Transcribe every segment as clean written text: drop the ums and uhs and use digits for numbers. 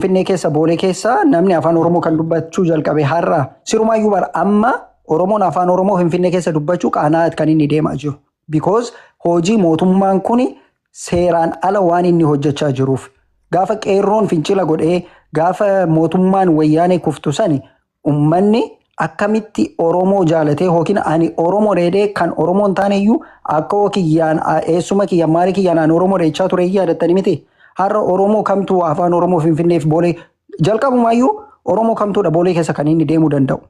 Finfinnee keessa, Boolee keessa namni afaan Oromoo kan dubbachuu jalqabe har'a. Sirumaayyuu bara amma Oromoon afaan Oromoo Finfinnee keessa dubbachuu qaana'aat kan inni deemaa jiru. Because hojii mootummaan kun seeraan ala waan inni hojjechaa jiruuf. Gaafa qeerroon fincila godhee, gaafa mootummaan wayyaanee kuftu sani, ummanni akkamitti Oromoo jaalatee yookiin ani Oromoo dheedhee, kan Oromoo hin taane iyyuu akka kiyyaan, eessuma kiyyaan, maali kiyyaan ani Oromoo dheechaa ture yaadattanii miti. Har'a Oromoo kamtu afaan Oromoo Finfinneef Boolee jalqabumaayyuu Oromoo kamtuudha Boolee keessa kan inni deemuu danda'u?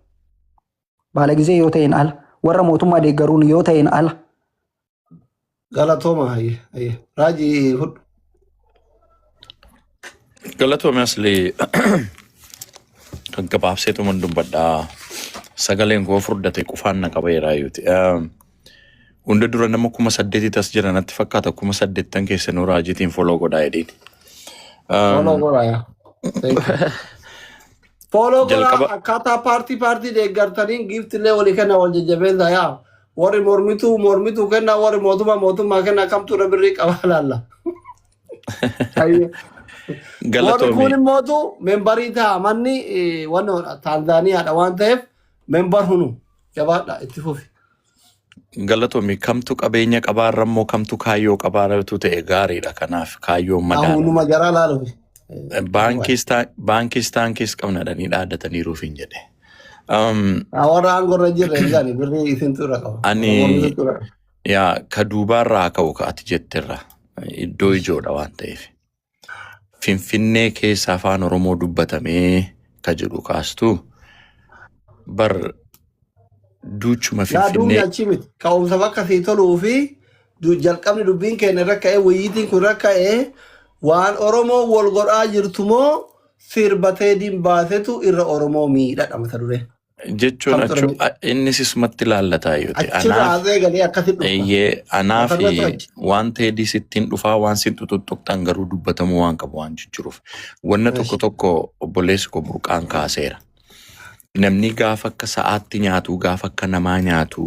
Baala gizee yoo ta'een ala, warra mootummaa deeggaruun yoo ta'een ala. Galatooma, hayyee hayyee. Raajii, fudhu. Galatoome asli, gabaabseetuman dubbadhaa. Sagaleen koo furdate, qufaan na qabeeraa yuuti. Hunda dura nama 8,000 tas jira natti fakkaata. 8,000 keessanuu raajiitiin follow godhaa jedhiin. Follow godhaa yaa. Thank you. Follow godhaa. Jalqaba Akkaataa paartii paartii deeggartaniin giiftillee walii kenna, wal jajjabeessa yaa. Warri mormituu mormituu kenna, warri mootummaa mootummaa kenna, kamtu irra birrii qaba laalla. Hayyee. Warri kun Galatoome. immootu membarii ta'a, manni wannoodha, Taanzaaniyaadha waan ta'eef member hunu jabaadha, itti fufi. Galatoome, kamtu qabeenya qabaarra immoo kamtu kaayyoo qabaarratu ta'e gaariidha. Kanaaf kaayyoon madaala. Hunuma jaraa laalufi. Baankiis taankiis qabna dhanii dhaaddataniiruuf hin jedhe. Warra aangoo irra jirre hin gani birrii isintu irra qaba. Ani Mormitutu irra qaba. Yaa ka duubaarraa ka'u, ka ati jetterra iddoo ijoodha waan ta'eef. Finfinnee keessa afaan Oromoo dubbatamee ka jedhu kaastu bar duuchuma Yaa duubni Finfinnee achi miti. Ka'umsa bakka sii toluu fi jalqabni dubbiin keenya irra ka'ee, wayyitiin kun irra ka'ee, waan Oromoo wal godhaa jirtu moo sirba Teediin baasetu irra Oromoo miidhadha mata duree. Jechuun Kamtu irra achu miidha? innis isumatti laallataa yoo ta'e Achirra anaaf haasa'ee galee akkasitti dhufta. Eeyyee, anaaf Mata dureetu achi. waan Teedii sittiin dhufaa, waan sin tuttuqxan garuu dubbatamuu waan qabu waan jijjiruuf. Wanna tokko tokko obboleessi koo Burqaan kaaseera. Namni gaafa akka sa'aatti nyaatu, gaafa akka namaa nyaatu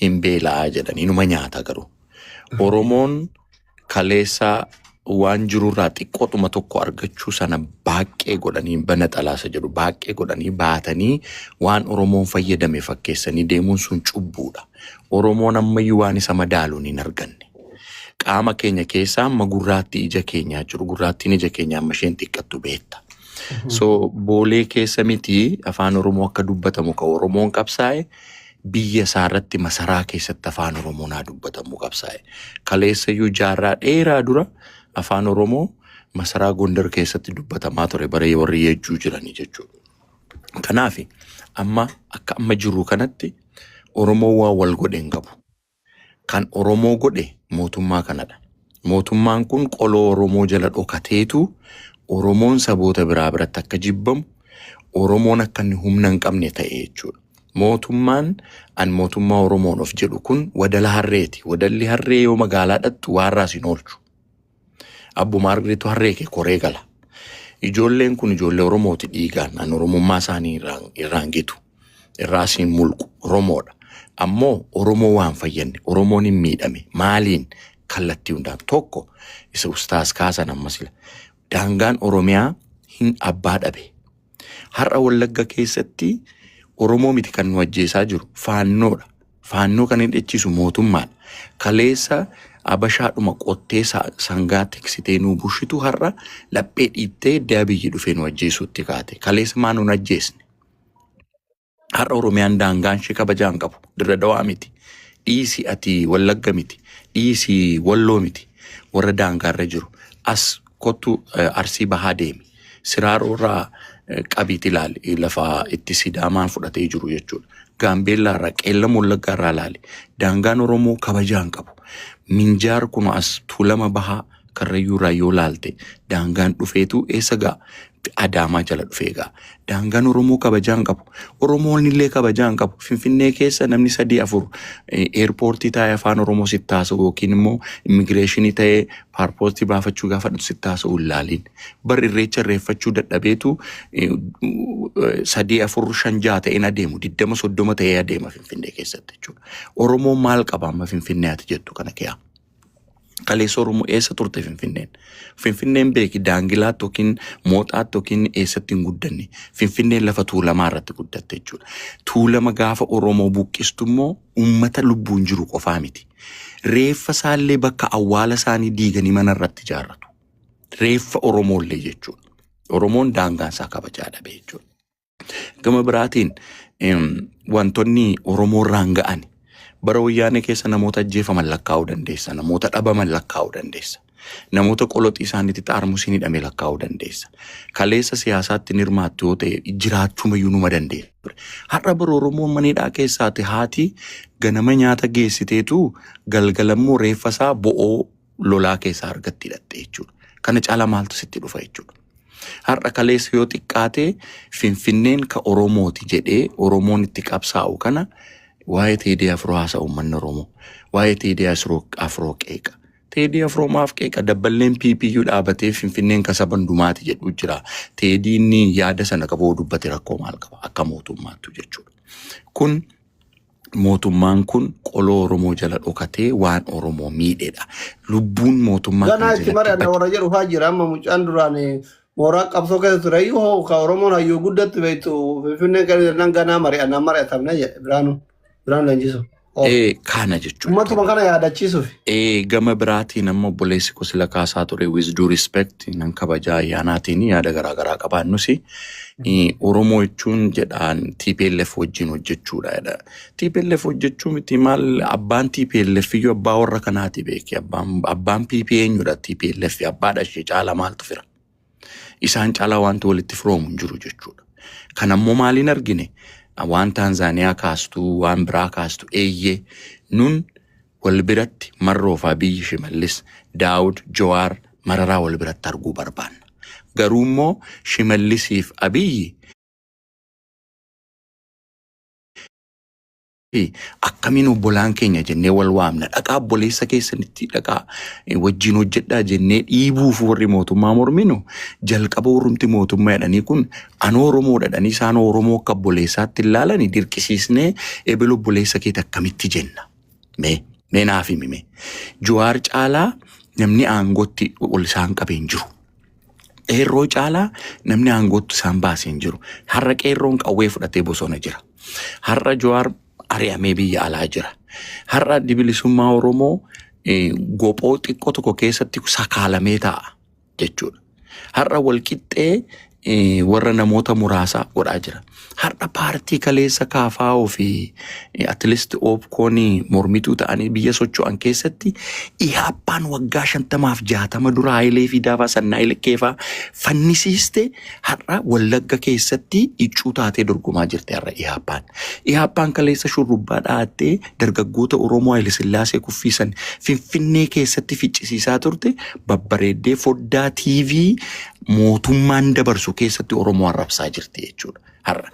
hin beela'aa jedhanii, numa nyaata garuu. Oromoon kaleessa waan jirurraa xiqqoodhuma tokko argachuu sana baaqee godhanii, bana xalaasa jedhu baaqee godhanii baatanii, waan Oromoon fayyadame fakkeessanii deemuun sun cubbuudha. Oromoon ammayyuu waan isa madaaluun hin arganne. Qaama keenya keessaa amma gurraattii ija keenyaa jiru. Gurraattiin ija keenyaa amma isheen xiqqattu beekta. So Boolee keessa miti afaan Oromoo akka dubbatamu kan Oromoon qabsaa'e, biyya isaa irratti masaraa keessatti afaan Oromoo naa dubbatamu qabsaa'e. Kaleessayyuu jaarraa dheeraa dura afaan Oromoo masaraa Gondar keessatti dubbatamaa ture, bara warri Yeejjuu jiranii jechuudha. Kanaaf amma akka amma jiru kanatti Oromoo waan wal godhe hin qabu. Kan Oromoo godhe mootummaa kanadha. Mootummaan kun qoloo Oromoo jala dhokateetu Oromoon saboota biraa biratti akka jibbamu, Oromoon akka inni humna hin qabne ta'e jechuudha. Mootummaan an mootummaa Oromoon of jedhu kun wadala harreeti. Wadalli harree yoo magaalaa dhattu waarraas hin oolchu. Abbuma argitu harree kee koree gala. Ijoolleen kun ijoollee Oromooti dhiigaan. An Oromummaa isaanii irraan gitu. Irraa siin mulqu. Oromoodha. Ammoo Oromoo waan fayyadne, Oromoon hin miidhame. Maaliin? Kallattii hundaan. Tokko isa ustaas kaasan amma sila. Daangaan Oromiyaa hin abbaa dhabe. Har'a Wallagga keessatti Oromoo miti kan nu ajjeesaa jiru, faannoodha. Faannoo kan hidhachiisu mootummaadha. Kaleessa Abashaadhuma qottee sangaa tiksitee nu bushitu har'a laphee dhiittee Abiyyi dhufee nu ajjeesuutti kaate. Kaleessa maa nun ajjeesne? Har'a Oromiyaan daangaan ishee kabajaa hin qabu. Dirra Dawaa miti. Dhiisi ati Wallagga miti. Dhiisi Walloo miti. Warra daangaarra jiru. As kottu, Arsii Bahaa deemi. Siraaroo irraa qabiiti ilaali. Lafa itti Sidaamaan fudhatee jiru jechuudha. Gaambeellaa irraa, Qeellam Wallaggaa irraa ilaali. Daangaan Oromoo kabajaa hin qabu. Minjaar kun as Tuulama Bahaa, Karrayyuu irraa yoo laalte, daangaan dhufeetu eessa ga'a? Adaamaa jala dhufee ga'a. Daangaan Oromoo kabajaa hin qabu. Oromoon illee kabajaa hin qabu. Finfinnee keessa namni sadii afur airportii taa'ee afaan Oromoo sitti haasa'u yookiin immoo immigireeshinii ta'ee paaspoortii baafachuu gaafa dhuftu sitti haasa'u hin laaliin. Bar irreecha irreeffachuu dadhabeetu sadii, afur, shan, jaha ta'een adeemu, 20, 30 ta'ee adeema Finfinnee keessatti jechuudha. Oromoon maal qaba amma Finfinnee ati jettu kana keessa? Kaleessa Oromoo eessa turte Finfinneen? Finfinneen beeki Daangilaatti yookiin Mooxaatti yookiin eessatti hin guddanne. Finfinneen lafa Tuulamaa irratti guddatte jechuudha. Tuulama gaafa Oromoo buqqistu immoo uummata lubbuun jiru qofaa miti. Reeffa isaallee bakka awwaala isaanii diiganii mana irratti ijaarratu. Reeffa Oromoollee jechuudha. Oromoon daangaan isaa kabajaa dhabe jechuudha. Gama biraatiin wantoonni Oromoo irraan ga'an bara wayyaanee keessa namoota ajjeefaman lakkaa'uu dandeessa. Namoota dhabaman lakkaa'uu dandeessa. Namoota qoloxii isaaniitti xaarmusiin hidhame lakkaa'uu dandeessa. Kaleessa siyaasaatti hin hirmaattu yoo ta'e jiraachumayyuu numa dandeessa. Har'a bara Oromoon maniidhaa keessaati haati ganama nyaata geessiteetu galgalammoo reeffa isaa bo'oo lolaa keessaa argatti hidhatte jechuudha. Kana caalaa maaltu sitti dhufa jechuudha. Har'a kaleessa yoo xiqqaate Finfinneen ka Oromooti jedhee Oromoon itti qabsaa'u kana waa'ee Teedii Afroo haasa'u uummanni Oromoo. Waa'ee Teedii Afroo qeeqa. Teedii Afroo maaf qeeqa? Dabballeen PPU dhaabatee Finfinneen ka saba hundumaati jedhu jira. Teediin yaada sana qabu dubbate rakkoo maal qaba? Akka mootummaattu jechuudha. Kun mootummaan kun qoloo Oromoo jala dhokatee waan Oromoo miidhedha. Lubbuun mootummaa Ganaa kana itti jalatti mari'anna bade. warra jedhu faa jira amma mucaan duraan mooraa qabsoo keessa ture iyyuu hoo ka Oromoon hayyuu guddatti beektu Finfinnee kan jennaan ganaa mari'anna mari'atamne jedhe Biraanuu Leenjisoo. Oh. Kana jechuudha. Uummatuma kana yaadachiisuuf. Gama biraatiin amma obboleessi koo sila kaasaa ture, with due respect, nan kabajaa ayyaanaatiin yaada garaagaraa qabaannus, Oromoo jechuun jedhaan TPLF wajjin hojjechuudha jedha. TPLF hojjechuu miti, maal abbaan TPLF iyyuu abbaa warra kanaati beeki. Abbaan PP eenyudha? TPLF abbaadha, ishee caala maaltu fira? Isaan caalaa wanti walitti firoomu hin jiru jechuudha. Kan ammoo maaliin argine? Waan Taanzaaniyaa kaastuu, waan biraa kaastu, eeyyee, nun wal biratti Marroofaa biyyi Shimallis, Daawud, Jawaar, Mararaa wal biratti arguu barbaanna. Garuu immoo Shimallisiif Abiyyi akkamiin obbolaan keenya jennee wal waamna? Dhaqaa obboleessa keessanitti dhaqaa wajjin hojjedhaa jennee dhiibuuf warri mootummaa morminu jalqaba warrumti mootummaa jedhanii kun anoo Oromoodha jedhanii isaan Oromoo akka obboleessaatti ilaalanii dirqisiisnee ebel obboleessa keeti akkamitti jenna? Mee naaf himi mee. Jawaar caalaa namni aangootti ol isaan qabee hin jiru. Qeerroo caalaa namni aangootti isaan baasee hin jiru. Har'a qeerroon qawwee fudhatee bosona jira. Har'a Jawaar ari'amee biyya alaa jira. Har'a Addi Bilisummaa Oromoo gophoo xiqqoo tokko keessatti sakaalamee taa'a jechuudha. Har'a walqixxee warra namoota muraasaa godhaa jira. Har'a paartii kaleessa KFO fi at least OPCON mormituu ta'anii biyya socho'an keessatti Ihaappaan waggaa 50f 60 dura Hayilee Fidaafaa Sannaa Ilkeefaa fannisiiste har'a Wallagga keessatti iccuu taatee dorgomaa jirti har'a Ihaappaan. Ihaappaan kaleessa shurrubbaa dha'attee dargaggoota Oromoo Haayile Sillaasee kuffiisan Finfinnee keessatti ficcisiisaa turte babbareeddee foddaa TV mootummaan dabarsu keessatti Oromoo arrabsaa jirti jechuudha. Har'a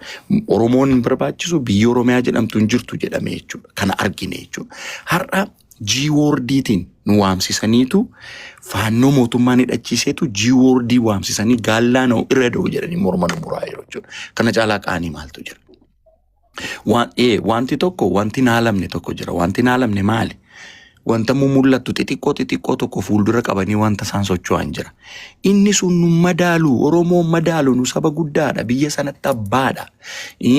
Oromoon hin barbaachisu, biyyi Oromiyaa jedhamtu hin jirtu jedhame jechuudha. Kana argine jechuudha. Har'a G-wordiitiin nu waamsisaniitu faannoo mootummaan hidhachiiseetu G-wordii waamsisanii gaallaa na'u irra da'u jedhanii morma nu muraa jiru jechuudha. Kana caalaa qaanii maaltu jira? Wanti tokko, wanti naalamne tokko jira. Wanti naalamne maali? Wanta mul'attu xixiqqoo xixiqqoo tokko fuuldura qabanii wanta isaan socho'an jira. Inni sun nu madaalu, Oromoon madaalu, nu saba guddaadha, biyya sanatti abbaadha.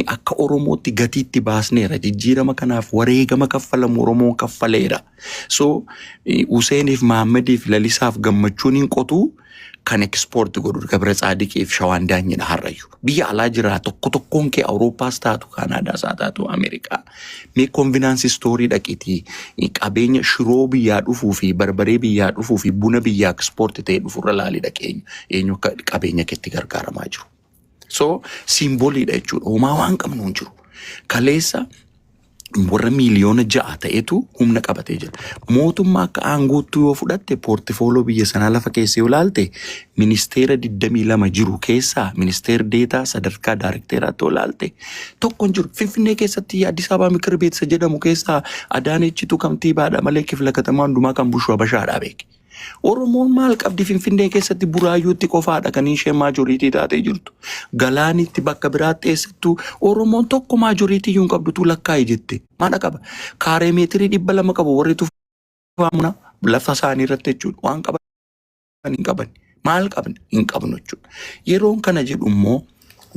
Akka Oromootti gatiitti baasneera. Jijjiirama kanaaf wareegama kaffalamu Oromoon kaffaleera. So Huseeniif Mahaammadiif Lalisaaf gammachuun hin qotuu kan export godhu Gabra Tsaadiqiif Shawaan Daanyidha har'ayyuu. Biyya alaa jira tokko tokkoon kee, Awurooppaas taatu, Kaanaadaas haa taatu, Ameerikaa. Mee convenience store dhaqiitii qabeenya shiroo biyyaa dhufuu fi barbaree biyyaa dhufuu fi buna biyyaa export ta'e dhufurra laalii dhaqee eenyu eenyu akka qabeenya keetti gargaaramaa jiru. So symboliidha jechuudha. Homaa waan qabnu hin jiru. Kaleessa warra miiliyoona 6 ta'etu humna qabatee jira. Mootummaa akka aangootti yoo fudhatte, portfolio biyya sanaa lafa keessa yoo ilaalte, ministeera 22 jiru keessaa ministeera deetaa sadarkaa daarekteeraatti yoo ilaalte tokko hin jiru. Finfinnee keessatti Addis Ababa Mikir Beet isa jedhamu keessaa Adaanechitu kantiibaadha malee kifla katamaa hundumaa kan bushu Habashaadha beeki. Oromoon maal qabdi Finfinnee keessatti? Buraayyuutti qofaadha kan isheen majority taatee jirtu. Galaanitti, bakka biraatti eessattuu Oromoon tokko majority iyyuu hin qabdutu lakkaa'e jette. Maal qaba? Kaaree meetirii 200 qabu warri tufaamuna Lafa isaanii irratti jechuudha. Waan qaban hin qaban. Maal qabna? Hin qabnu jechuudha. Yeroon kana jedhu immoo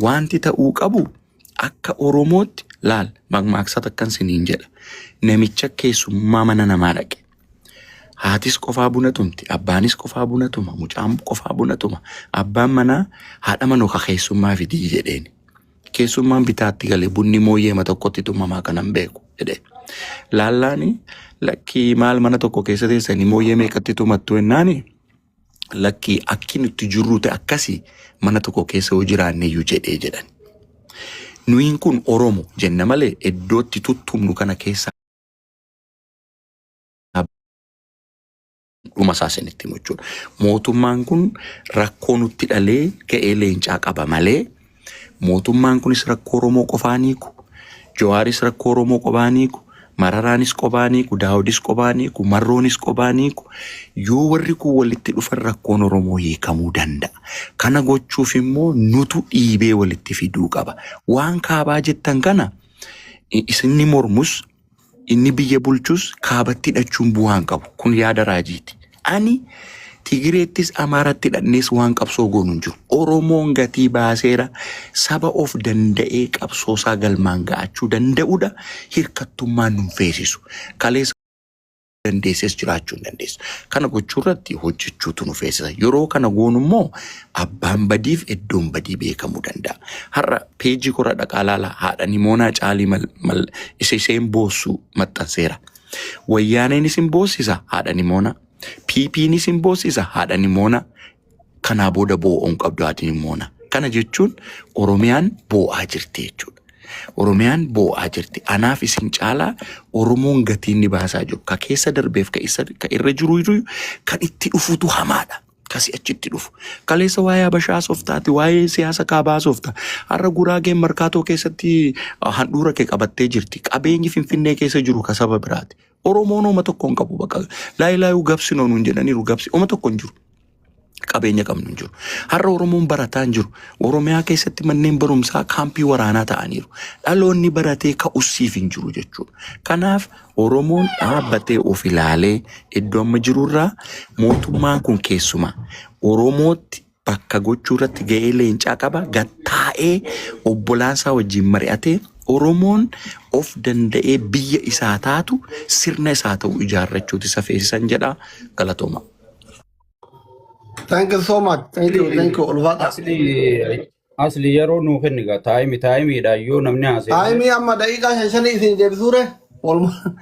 wanti ta'uu qabu akka Oromootti laal mammaaksa takkan siniin jedha. Namicha keessummaa mana namaa dhaqe. Haatis qofaa buna tumti, abbaanis qofaa buna tuma, mucaan qofaa buna tuma. Abbaan manaa haadha manoo ka keessummaa fidii jedheen. Keessummaan bitaatti galee bunni mooyyeema tokkotti tumamaa kanan beeku jedhe. Laallaani lakkii maal mana tokko keessa teessanii mooyyee meeqatti tumattu jennaani lakkii akki nutti jirru ta'e akkasii mana tokko keessa yoo jiraanne iyyuu jedhee jedhan. Nuyin kun Oromo jenna malee iddootti tuttumnu kana keessa dhuma isaa isinitti himu jechuudha. Mootummaan kun rakkoo nutti dhalee ga'ee leencaa qaba malee mootummaan kunis rakkoo Oromoo qofaan hiiku, Jawaaris rakkoo Oromoo qofaan hiiku, Mararaanis qofaan hiiku, Daawudis qofaan hiiku, Marroonis qofaan hiiku. Yoo warri kun walitti dhufan rakkoon Oromoo hiikamuu danda'a. Kana gochuuf immoo nutu dhiibee walitti fiduu qaba. Waan kaabaa jettan kana isinni mormus inni biyya bulchus kaabatti hidhachuun bu'aa hin qabu. Kun yaada raajiiti. Ani Tigireettis Amaaratti hidhannees waan qabsoo goonu hin jiru. Oromoon gatii baaseera saba of danda'ee qabsoosaa galmaan ga'achuu danda'udha. Hirkattummaan nun feesisu. Kaleessa dandeesses jiraachuu hin dandeessu. Kana gochuu irratti hojjechuutu nu feesisa. Yeroo kana goonu immoo abbaan badiif iddoon badii beekamuu danda'a. Har'a peejii korra dhaqaa laala haadha Nimoonaa Caalii mal, mal, isa isheen boossu maxxanseera. Wayyaaneenis hin boossisa haadha Nimoonaa. PPnis hin boossisa haadha Nimoonaa. Kanaa booda boo'uu hin qabdu haati Nimoonaa. Kana jechuun Oromiyaan boo'aa jirti jechuudha. Oromiyaan boo'aa jirti. Anaaf isin caalaa Oromoon gatii inni baasaa jiru. Ka keessa darbeef ka isa ka irra jiru jiru kan itti dhufutu hamaadha. Kasi achitti dhufu. Kaleessa waa'ee Habashaa haasoftaati, waa'ee siyaasa kaabaa haasofta. Har'a Guraageen Markaatoo keessatti handhuura kee qabattee jirti. Qabeenyi Finfinnee keessa jiru ka saba biraati. Oromoon oma tokko hin qabu bakka. Laayilaayuu gabsinoo nuun jedhaniiru gabsi oma tokko hin jiru. Qabeenya qabnu hin jiru. Har'a Oromoon barataa hin jiru. Oromiyaa keessatti manneen barumsaa kaampii waraanaa ta'aniiru. Dhaloonni baratee ka'ussiif hin jiru jechuudha. Kanaaf Oromoon dhaabbatee of ilaalee iddoo amma jirurraa mootummaan kun keessumaa Oromootti bakka gochuu irratti ga'ee leencaa qaba. Gattaa'ee obbolaansaa wajjin mari'atee Oromoon of danda'ee biyya isaa taatu sirna isaa ta'u ijaarrachuuti isa feesisan jedha. Galatooma. Thank you so much. Thank you. Thank you. Ulfaata. Asli asli yeroo nuu kenni gaa time timeiidha yoo namni haasa'e malee. Timeii amma daqiiqaa shan shanii isin deebisuure. Walumaa.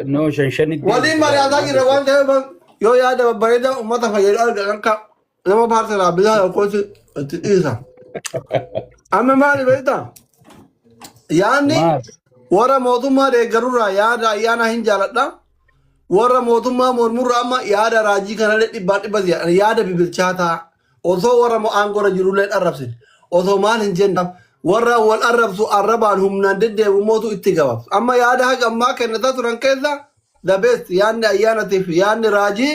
No shan shanitti Waliin deebisi gaa mari'ataa maal jirra waan ta'eef yoo yaada babbareedaa uummata fayyadu argan akka nama paartii bitaa tokkotti itti dhiisa. Amma maali beektaa? Yaadni maal? warra mootummaa deeggarurraa yaada ayyaanaa hin jaaladha. Warra mootummaa mormurraa amma yaada raajii kanallee dhibbaan dhibba si'a. Yaada bibilchaataa osoo warra aangoorra jirullee hin arrabsine osoo maal hin jenne warra wal arrabsu arrabaan humnaan deddeebi'u mootu itti gabaabsu. Amma yaada haga ammaa kennataa turan keessa the best yaadni ayyaanatiif yaadni raajii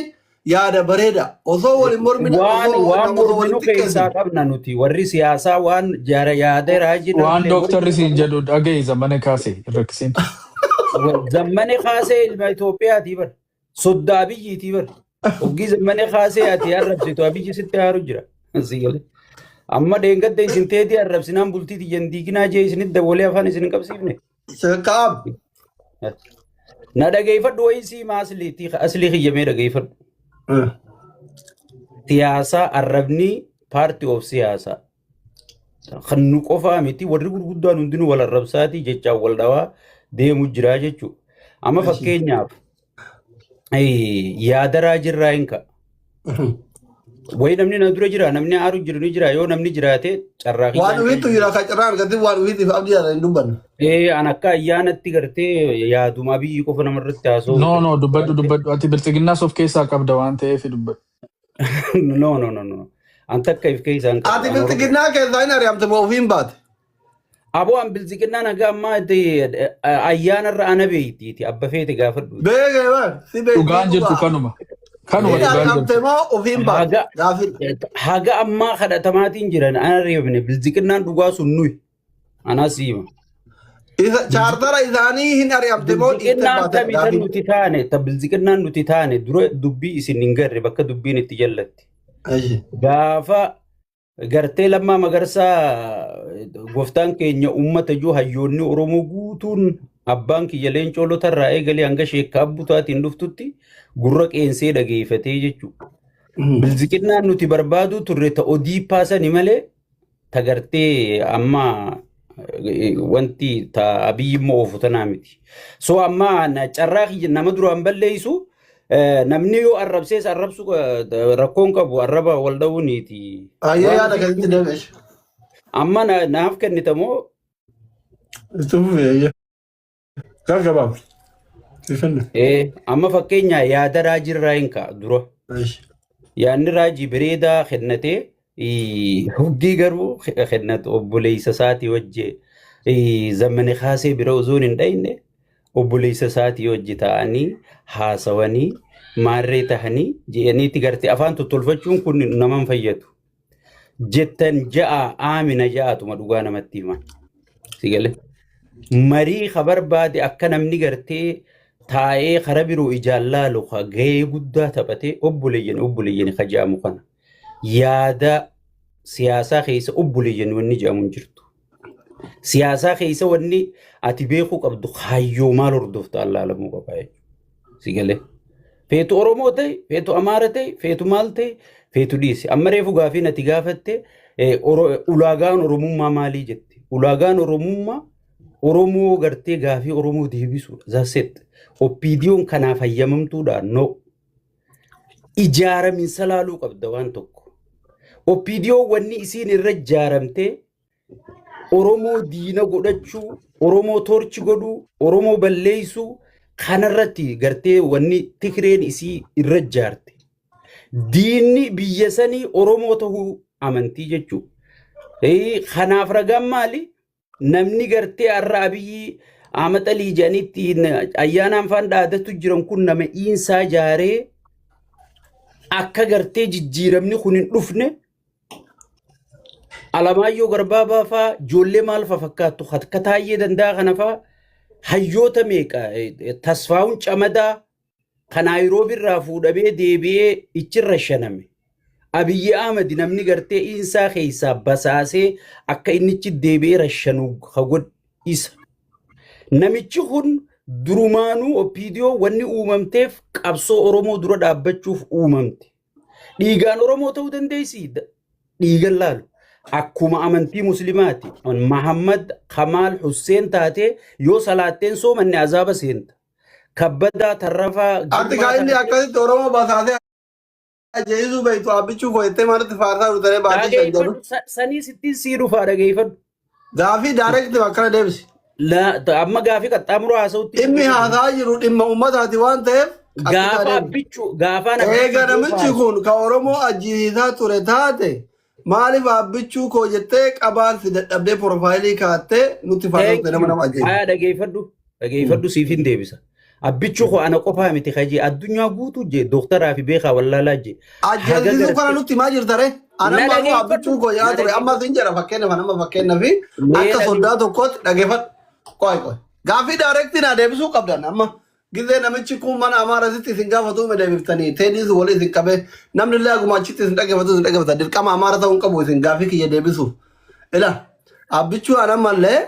yaada bareeda. Osoo wal hin mormine Waan osoo waan osoo wal hin morminu keessaa xiqqeessine. qabna nuti warri siyaasaa waan jaara yaada raajii Waan irrallee dooktarri morminu siin qabna. jedhu dhaga'i zamana kaase hin rakkisiin. Zammane kaasee ilma Itoophiyaatii bar. Soddaa biyyiitii bar. Oggii zammane kaasee ati arrabsitu abiyyi sitti haaru jira. Si galee. Amma dheengadda isin teetii arrabsinaan bultii tiyyan diiginaa jee isinitti dawwalee afaan isin hin qabsiifne. Kaab. Na dhageeffadhu wayii siima asliitti aslii kiyyamee dhageeffadhu. Siyaasaa arrabni paartii of siyaasaa. Kan nu qofaa miti warri gurguddaan hundinuu wal arrabsaatii jechaan wal dhawaa deemu jira jechuudha. Amma fakkeenyaaf yaada raajirraa hin ka'a. Wayi namni na dura jira namni aaru jiru ni jira yoo namni jiraate carraa Waan kiyyaan ufiitu jira ka carraa argatin waan ufiitiif abdii yaada hin dubbanne. An akka ayyaanatti gartee yaadumaa biyyi qofa namarratti haasa'u. No, no, dubbadhu dubbadhu. Ati bilxiginnaas of keessaa qabda waan ta'eef dubbadhu. No, no, no, no. An takka if keessaa hin qabu. Ati An Oromoo. bilxiginnaa keessaa hin ari'amte moo ofiin baate? Aboo an bilxiginnaan haga ammaa itti ayyaanarra ana beeytiiti abba feete gaafadhu. Beekee bar si beektii Dhugaan jirtu dhugaa. kanuma. Kanuma Hin dhugaan ari'amte jirtu. moo ofiin baate? Haga Gaafii. haga ammaa kadhatamaatiin jiran ana reebne bilxiginnaan dhugaa sun nuyi. Anaa siima. Isa chaartara isaanii hin ari'amte moo dhiiftee Bilziqinnaan baate tami tan gaafiin. nuti taane, ta bilziqinnaan nuti taane dura dubbii isin hin garre bakka dubbiin itti jallatti. Eshi. Gaafa gartee Lammaa Magarsaa gooftaan keenya uummata jiru hayyoonni Oromoo guutuun abbaan kiyya Leencoo Lotarraa eegalee hanga Sheekkaa Abbutaatiin dhuftutti gurra qeensee dhageeffatee jechuudha. Bilziqinnaan nuti barbaaduu turre ta Odiippaa sani malee ta gartee amma wanti ta Abiyyi immoo oofu tanaa miti. So amma carraa kiyya nama duraan balleessu namni yoo arrabsees arrabsu rakkoon qabu arraba wal dha'uuniiti. Ayyee Waan yaada keessatti deebi'e. Amma naaf kennita moo? Itti fufi ayyee. Gaggabaabsi. Siifenne. Amma fakkeenya yaada raajii irraa hin ka'a dura. Yaadni raajii bareedaa kennatee hoggii garuu kennatu obboleessa isaatii wajji Zammane Kaasee bira osoo hin dhayne obboleessa isaatii wajji ta'anii haasawanii maarree tahanii jedhaniitti gartee afaan tottolfachuun kun nama hin fayyadu. Jettan ja'a aamina ja'atuma dhugaa namatti himan. Si galee? Marii ka barbaade akka namni gartee taa'ee kara biroo ijaan laalu ka gahee guddaa taphatee obboleeyyan obboleeyyan ka jedhamu kana. Yaada siyaasaa keessa obboleeyyan wanni jedhamu hin jirtu. Siyaasaa keessa wanni ati beekuu qabdu kaayyoo maal hordofta allaalamuu qaba jechuudha. Si galee? Feetu Oromoo ta'e, feetu Amaara ta'e, feetu maal ta'e, feetu dhiisi. Amma reefu gaafiin ati gaafatte ulaagaan Oromummaa maalii jette? Ulaagaan Oromummaa Oromoo gartee gaafii Oromoo deebisuudha. That's it. OPDOn kanaaf hayyamamtuudha? No. Ijaaraminsa laaluu qabda waan tokko. OPDO wanni isiin irra ijaaramtee Oromoo diina godhachuu, Oromoo torchi godhuu, Oromoo balleessuu kanarratti gartee wanni Tigreen isii irra ijaarte. Diinni biyya sanii Oromoo ta'uu amantii jechuudha. Kanaaf ragaan maali? Namni gartee har'a Abiyyi Ahmad Alii jedhanitti ayyaanaan faan dhaadatu jiran kun nama iinsaa jaaree akka gartee jijjiiramni kun hin dhufne Alamaayyoo Garbaabaa faa ijoollee maal fa fakkaattu akka Taayyee Danda'a kana faa hayyoota meeqa Tasfaa'uun Camadaa kan Naayiroobi irraa fuudhamee deebi'ee ichirra shaname. Abiyyi Ahmad namni gartee iinsaa keessaa basaasee akka innichi deebi'ee rashanu ka godhe isa. Namichi kun durumaanuu OPDO wanni uumamteef qabsoo Oromoo dura dhaabbachuuf uumamte. Dhiigaan Oromoo ta'uu dandeessi? Dhiigan laalu. Akkuma amantii Muslimaati. Mahammad Kamaal Husseen taatee yoo salaatteen soomanne azaaba seenta. Kabbadaa Tarrafaa Ati Girmaa kaa inni taatee akkasitti Oromoo basaasee ajjeesuu beektu abbichuu koo jettee maalitti faarsaa dhuftee baatii shan jedhu. Dhageeffadhu. Sanii sittiin sii dhufaa dhageeffadhu. Gaafii direct akkana deebisi. Amma gaafii qaxxaamuroo haasa'utti Dhimmi haasaa jiru dhimma uummataati waan ta'eef qaxxisaa Gaafa deebisi. abbichuu gaafaan abbichuu Eega yoo namichi faarsu. kun ka Oromoo ajjeesisaa ture taate maaliif abbichuu koo jettee qabaan si dadhabdee profaayilii kaattee nutti Thank faarsuutti nama you. nama ajjeese. Aya dhageeffadhu. Dhageeffadhu siif hin deebisa. Abbichuu koo ana qofaa miti kajee addunyaa guutuu jee dooktaraa fi beekaa wallaalaa jee. Haga Ajjeesisuu kana gartee. nutti himaa jirta ree? Na Ana maanuu dhageeffadhu. abbichuu koo jedhaa Na ture amma dhageeffadhu. sin jedha fakkeenyaaf nama fakkeenyaaf Mee akka dhageeffadhu. soddaa tokkootti dhageeffadhu. Qoy qoy. Gaaffii daareektii naa deebisuu qabdan amma. Gizee namichi kun mana Amaarasitti isin gaafatu me deebiftanii teeniis walii isin qabee namni illee aguma achitti isin dhageeffatu isin dhageeffata dirqama Amaara ta'uu hin qabu isin gaaffii kiyya deebisuuf. Ila abbichuu ana mallee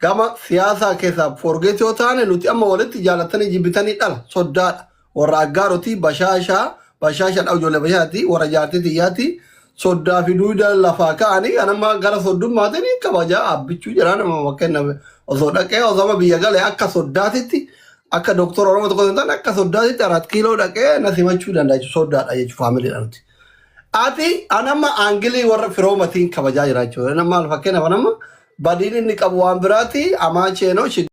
gama siyaasaa keessaa forget yoo taane nuti amma walitti jaalatanii jibbitanii dhala soddaadha. Warra aggaarotii bashaashaa bashaashaadha ijoollee bashaati warra jaartii xiyyaati soddaa fi duuda lafaa ka'anii kan amma gara soddummaatiin kabajaa abbichuu jedhaa nama fakkeenyaaf osoo dhaqee osoo amma biyya galee akka soddaatitti akka doktora Oromoo tokko hin taane akka soddaatitti araat kiiloo dhaqee na simachuu danda'a jechuudha soddaadha jechuudha faamiliidha nuti. Ati an amma aangilii warra firoomatiin kabajaa jira jechuudha. Nama maal fakkeenyaaf an amma badiin inni qabu waan biraati amaacheenoo.